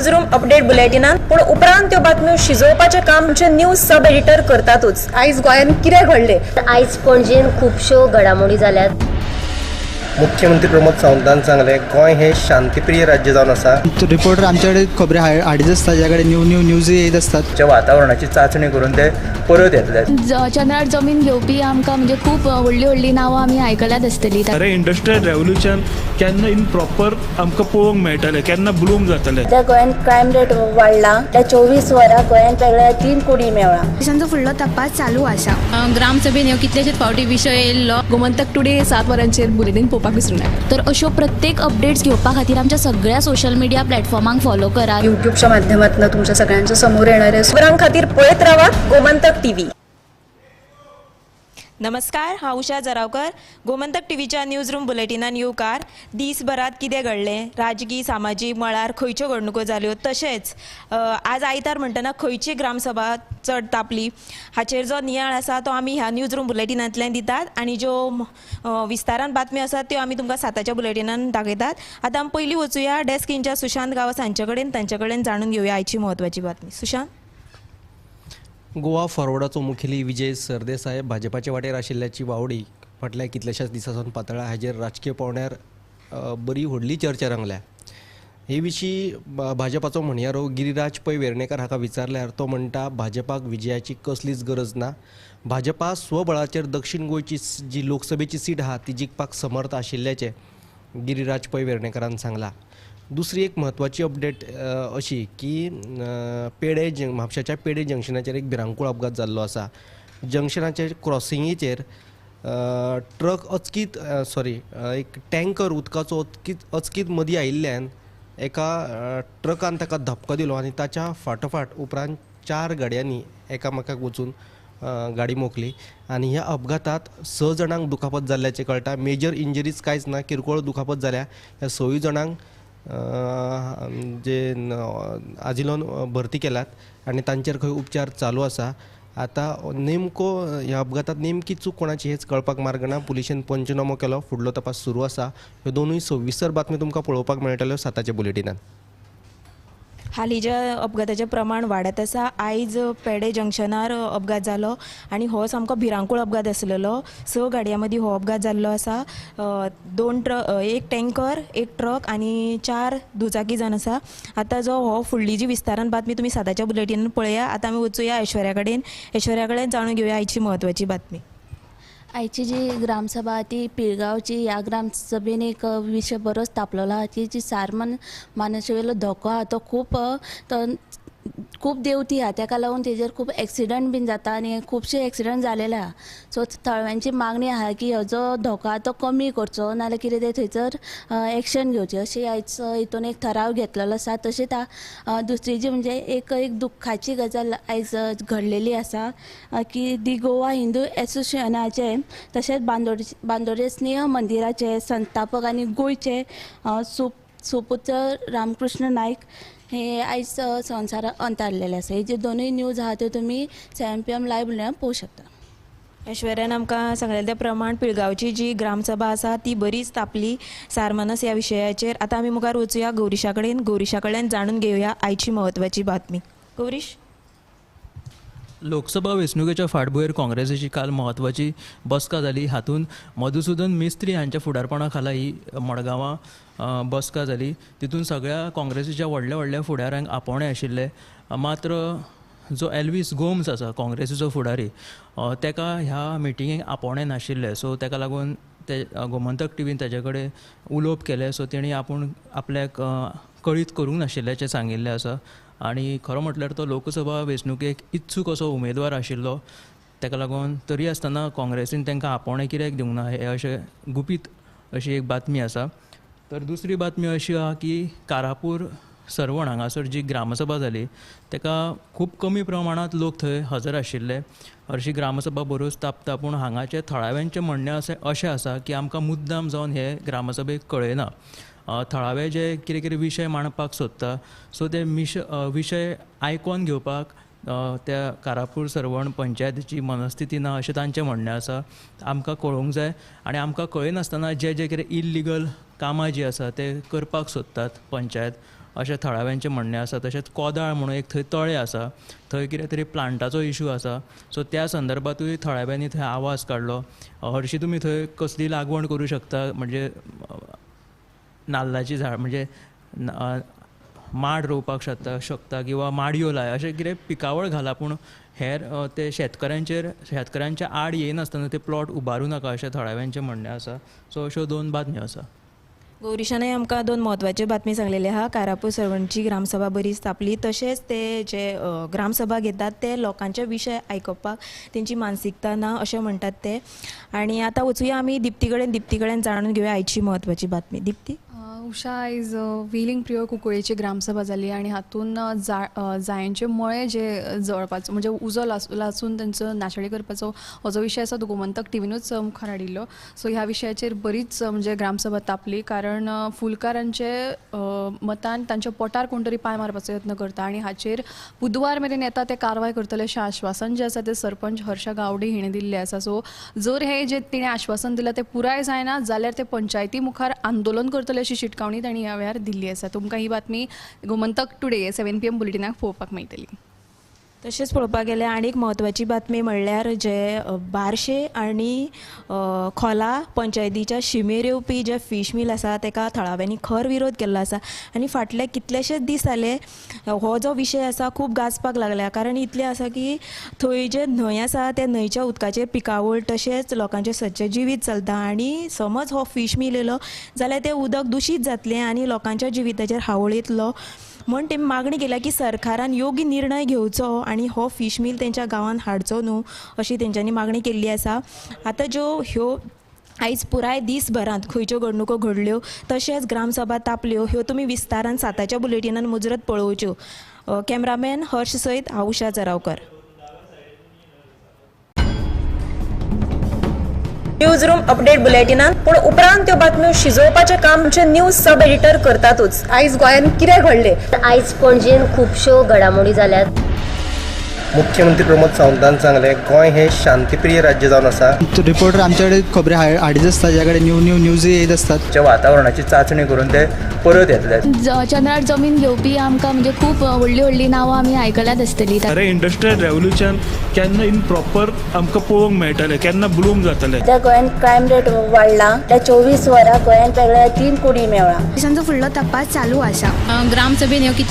News room update बुलेटिनान, पूण उपरांत त्यो बातम्यो शिजोवपाचें काम आमचे न्यूज सब एडिटर करतातूच. आयज गोंयांत कितें घडलें? आयज पणजेन खुबश्यो घडामोडी जाल्यात. मुख्यमंत्री प्रमोद सावंतान सांगलें, गोंय हें शांतीप्रिय राज्य जावन आसा. रिपोर्टर आमच्याकडे खबरी हाडीत आसता, ज्या कडेन न्यू न्यू न्यूज येत आसतात. वातावरणाची चांचणी करून ते परत येतले. चंद्रार जमीन घेवपी आमकां म्हणजे खूब व्हडलीं व्हडलीं नांवां आमी आयकल्यात आसतलीं. खरें इंडस्ट्रियल रेवोल्युशन केन्ना इन प्रॉपर आमकां पळोवंक मेळटलें, केन्ना ब्लूम जातलें? सध्या गोंयांत क्रायम रेट वाडला. त्या 24 वरां गोंयांत वेगळ्या 3 कुडी मेळ्ळा. पोलिसांचो फुडलो तपास चालू आसा. ग्रामसभेन ह्यो कितलेशेच फावटी विशय येयल्लो. गोमंतक टुडे 7 वरांचेर बुलेटीन पळोवपाक विसरूं नाका. तर अश्यो प्रत्येक अपडेट्स घेवपा खातीर आमच्या सगळ्या सोशल मिडिया प्लॅटफॉर्मांक फॉलो करात. यूट्यूबच्या माध्यमातून तुमच्या सगळ्यांच्या समोर येणार आहे. खबरां खातीर पळयत रावात गोमंतक टीव्ही. नमस्कार, हांव उषा जरावकर. गोमंतक टीव्हीच्या न्यूज रूम बुलेटिनान येवकार. दीसभरात कितें घडलें, राजकी सामाजीक मळार खंयच्यो घडणुको जाल्यो, तशेंच आज आयतार म्हणटना खंयची ग्रामसभा चड तापली हाचेर जो नियाळ आसा तो आमी ह्या न्यूज रूम बुलेटिनांतल्यान दितात आनी ज्यो विस्तारान बातम्यो आसात त्यो आमी तुमकां 7च्या बुलेटिनान दाखयतात. आतां आमी पयलीं वचुया डेस्क इनचार्ज सुशांत गांवस हांचे कडेन, तांचे कडेन जाणून घेवया आयची म्हत्वाची बातमी. सुशांत. गोवा फॉरवर्डाचो मुखेली विजय सरदेसाय भाजपाचे वाटेर आशिल्ल्याची वावडी फाटल्या कितल्याशाच दिसां सावन पातळ्ळा. हाजेर राजकीय पावंड्यार बरी व्हडली चर्चा रंगल्या. हे विशीं भाजपाचो म्हणयारो गिरिराज पै वेर्णेकर हाका विचारल्यार तो म्हणटा, भाजपाक विजयाची कसलीच गरज ना. भाजपा स्वबळाचेर दक्षिण गोंयची जी लोकसभेची सीट आहा ती जिखपाक समर्थ आशिल्ल्याचें गिरिराज पै वेर्णेकरान सांगलां. दुसरी एक म्हत्वाची अपडेट अशी की पेडे म्हापशाच्या पेडे जंक्शनाचेर एक भिरांकूळ अपघात जाल्लो आसा. जंक्शनाचेर क्रॉसिंगेचेर ट्रक अचकीत एक टँकर उदकाचो अचकीत मदीं आयिल्ल्यान एका ट्रकान ताका धपको दिलो आनी ताच्या फाटोफाट उपरांत 4 गाडयांनी एकामेकाक वचून गाडी मोखली आनी ह्या अपघातात 6 जाणांक दुखापत जाल्ल्याचें कळटा. मेजर इंजरीज कांयच ना, किरकोळ दुखापत जाल्या. ह्या 6 जाणांक जे आजिलोन भरती केल्यात आनी तांचेर खंय उपचार चालू आसा. आतां नेमको ह्या अपघातात नेमकी चूक कोणाची हेच कळपाक मार्ग ना. पुलिशेन पंचनामो केलो, फुडलो तपास सुरू आसा. ह्यो दोनूय सविस्तर बातमी तुमकां पळोवपाक मेळटल्यो 7च्या बुलेटिनान. हालींच्या अपघाताचें प्रमाण वाडत आसा. आयज पेडे जंक्शनार अपघात जालो आनी हो सामको भिरांकूळ अपघात आसलेलो. 6 गाडयां मदीं हो अपघात जाल्लो आसा. 2 ट्रक, 1 टँकर, 1 ट्रक आनी 4 दुचाकी जावन आसा. आतां जो हो फुडली जी विस्तारान बातमी तुमी 7च्या बुलेटिनान पळया. आतां आमी वचुया ऐश्वर्या कडेन, ऐश्वर्या कडेन जाणून घेवया आयची म्हत्वाची बातमी. आयची जी ग्रामसभा ती पिळगांवची. ह्या ग्रामसभेन एक विशय बरोच तापलेलो आहा की जी सारमन मानशेवेलो धोको आहा तो खूब खूब देंवती आहा, तेका लागून तेजेर खूब एक्सिडंट बीन जाता आनी खुबशे एक्सिडंट जालेले आहा. सो थळाव्यांची मागणी आहा की हो जो धोको आहा तो कमी करचो, नाल्यार कितें तें थंयसर एक्शन घेवचें अशी आयज हितून एक ठराव घेतलेलो आसा. तशेंच दुसरी जी म्हणजे एक एक दुख्खाची गजाल आयज घडलेली आसा की दी गोवा हिंदू एसोसिएशनाचे तशेंच बांदोडे स्नेह मंदिराचे संस्थापक आनी गोंयचे सुपुत्र रामकृष्ण नायक हे आयज संवसारात अंतारलेले आसा. हे जे दोनूय न्यूज आहा त्यो तुमी 7 PM live bulletin पळोवंक शकता. ऐश्वर्यान आमकां सांगलें त्या प्रमाण पिळगांवची जी ग्रामसभा आसा ती बरीच तापली सारमानस ह्या विशयाचेर. आतां आमी मुखार वचुया गौरीशा कडेन, गौरीशा कडल्यान जाणून घेवया आयची म्हत्वाची बातमी. गौरीश. लोकसभा वेंचणुकेच्या फाटभुंयेर काँग्रेसीची काल म्हत्वाची बसका जाली. हातूंत मधुसुदन मिस्त्री हांच्या फुडारपणा खाला ही मडगांवां बसका जाली. तितून सगळ्या काँग्रेसीच्या व्हडल्या व्हडल्या फुडाऱ्यांक आपोवणें आशिल्लें. मात्र जो एल्वीस गोम्स आसा काँग्रेसीचो फुडारी तेका ह्या मिटिंगेक आपोवणें नाशिल्लें. सो तेका लागून ते गोमंतक टिवीन तेजे कडेन उलोवप केलें. सो तेणी आपूण आपल्याक कळीत करूंक नाशिल्ल्याचें सांगिल्लें आसा. आनी खरो म्हटल्यार तो लोकसभा वेंचणुकेक इत्सूक असो उमेदवार आशिल्लो. तेका लागून तरी आसतना काँग्रेसीन तांकां आपोवणें कित्याक दिवंक ना हें अशें गुपीत अशी एक बातमी आसा. तर दुसरी बातमी अशी आहा की कारापूर सर्वण हांगासर जी ग्रामसभा जाली ताका खूब कमी प्रमाणांत लोक थंय हजर आशिल्ले. हरशी ग्रामसभा बऱ्योच तापता, पूण हांगाचे थळाव्यांचें म्हणणें अशें आसा की आमकां मुद्दाम जावन हे ग्रामसभेक कळयना. थळावे जे कितें कितें विशय मांडपाक सोदता सो ते विशय आयकोन घेवपाक त्या कारापूर सर्वण पंचायतीची मनस्थिती ना अशें तांचें म्हणणें आसा. आमकां कळोवंक जाय आनी आमकां कळयनासतना जे जे कितें इल्लिगल कामां जीं आसा ते करपाक सोदतात पंचायत अशें थळाव्यांचें म्हणणें आसा. तशेंच कोदाळ म्हणून एक थंय तळें आसा, थंय कितें तरी प्लांटाचो इशू आसा. सो त्या संदर्भांतूय थळाव्यांनी थंय आवाज काडलो. हरशीं तुमी थंय कसली लागवण करूं शकता, म्हणजे नाल्लाचीं झाड, म्हणजे माड रोवपाक शकता किंवा माडयो लाय, अशें कितें पिकावळ घाला, पूण हेर ते शेतकऱ्यांच्या आड येयनासतना ते प्लॉट उबारूं नाका अशें थळाव्यांचें म्हणणें आसा. सो अश्यो दोन बातम्यो आसा. गौरीशानय आमकां दोन म्हत्वाच्यो बातमी सांगलेली आहा. कारापूर सरवणची ग्रामसभा बरीच तापली, तशेंच ते जे ग्रामसभा घेतात ते लोकांचे विशय आयकुपाक तेंची मानसिकता ना अशें म्हणटात ते. आनी आतां वचुया आमी दिप्ती कडेन, दिप्ती कडेन जाणून घेवया आयची म्हत्वाची बातमी. दिप्ती. उषा, आयज वेलिंग प्रियोळ कुंकळेची ग्रामसभा जाली आनी हातून जायांचे मळे जे जळपाचो म्हणजे उजो लासून तेंचो नाशाडी करपाचो हो जो विशय आसा तो गोमंतक टिवीनूच मुखार हाडिल्लो. सो ह्या विशयाचेर बरीच म्हणजे ग्रामसभा तापली, कारण फुलकारांचे मतान तांच्या पोटार कोण तरी पांय मारपाचो यत्न करता आनी हाचेर बुधवार मेरेन येता ते कारवाय करतले अशें आश्वासन जें आसा तें सरपंच हर्षा गावडे हिणें दिल्लें आसा. सो जर हें जें तिणें आश्वासन दिलां तें पुराय जायना जाल्यार ते पंचायती मुखार आंदोलन करतले अशी शिटकावणी तांणी ह्या वेळार दिल्ली आसा. तुमकां ही बातमी गोमंतक टुडे 7 PM बुलेटिनाक पळोवपाक मेळटली. तशेंच पळोवपाक गेल्यार आनीक म्हत्वाची बातमी म्हणल्यार जे बार्शे आनी खोला पंचायतीच्या शिमेर येवपी जे फीश मील आसा तेका थळाव्यांनी खर विरोध केल्लो आसा आनी फाटले कितलेशेच दीस जाले हो जो विशय आसा खूब गाजपाक लागला, कारण इतलें आसा की थंय जे न्हंय आसा त्या न्हंयच्या उदकाचेर पिकावळ तशेंच लोकांचें सदचें जिवीत चलता आनी समज हो फीश मील येयलो जाल्यार तें उदक दुशीत जातलें आनी लोकांच्या जिविताचेर हावळ येतलो म्हण तेमी मागणी केल्या की सरकारान योग्य निर्णय घेवचो आनी हो फीश मील तेंच्या गांवांत हाडचो न्हू अशी तेंच्यांनी मागणी केल्ली आसा. आतां ज्यो ह्यो आयज पुराय दीसभरांत खंयच्यो घडणुको घडल्यो तशेंच ग्रामसभा तापल्यो ह्यो तुमी विस्तारान 7च्या बुलेटिनान मुजरत पळोवच्यो. कॅमरामॅन हर्ष सयत हांव उषा जरावकर. न्यूज रूम अपडेट बुलेटिनान पूण उपरांत त्यो बातम्यो शिजोवपाचें काम आमचे न्यूज सब एडिटर करतातूच. आयज गोंयांत कितें घडलें? आयज पणजेन खुबश्यो घडामोडी जाल्यात. मुख्यमंत्री प्रमोद सावंतान सांगलें गोंय हें शांतीप्रिय राज्य जावन आसा. रिपोर्टर आमच्याकडे खबरी हाडीत आसता, ज्या कडेन न्यू न्यू न्यूज येत आसतात. वातावरणाची चांचणी करून ते परत येतले. चंद्रार जमीन घेवपी आमकां म्हणजे खूब व्हडली व्हडली नांवां आमी आयकल्यात आसतली. अरे इंडस्ट्रियल रेवोल्युशन केन्ना इन प्रॉपर आमकां पळोवंक मेळटलें, केन्ना ब्लूम जातलें. सध्या गोंयांत क्रायम रेट वाडला, त्या 24 वरां गोंयांत वेगळ्या 3 कुडी मेळ्ळा. तांचो फुडलो तपास चालू आसा. ग्रामसभेन ह्यो कितले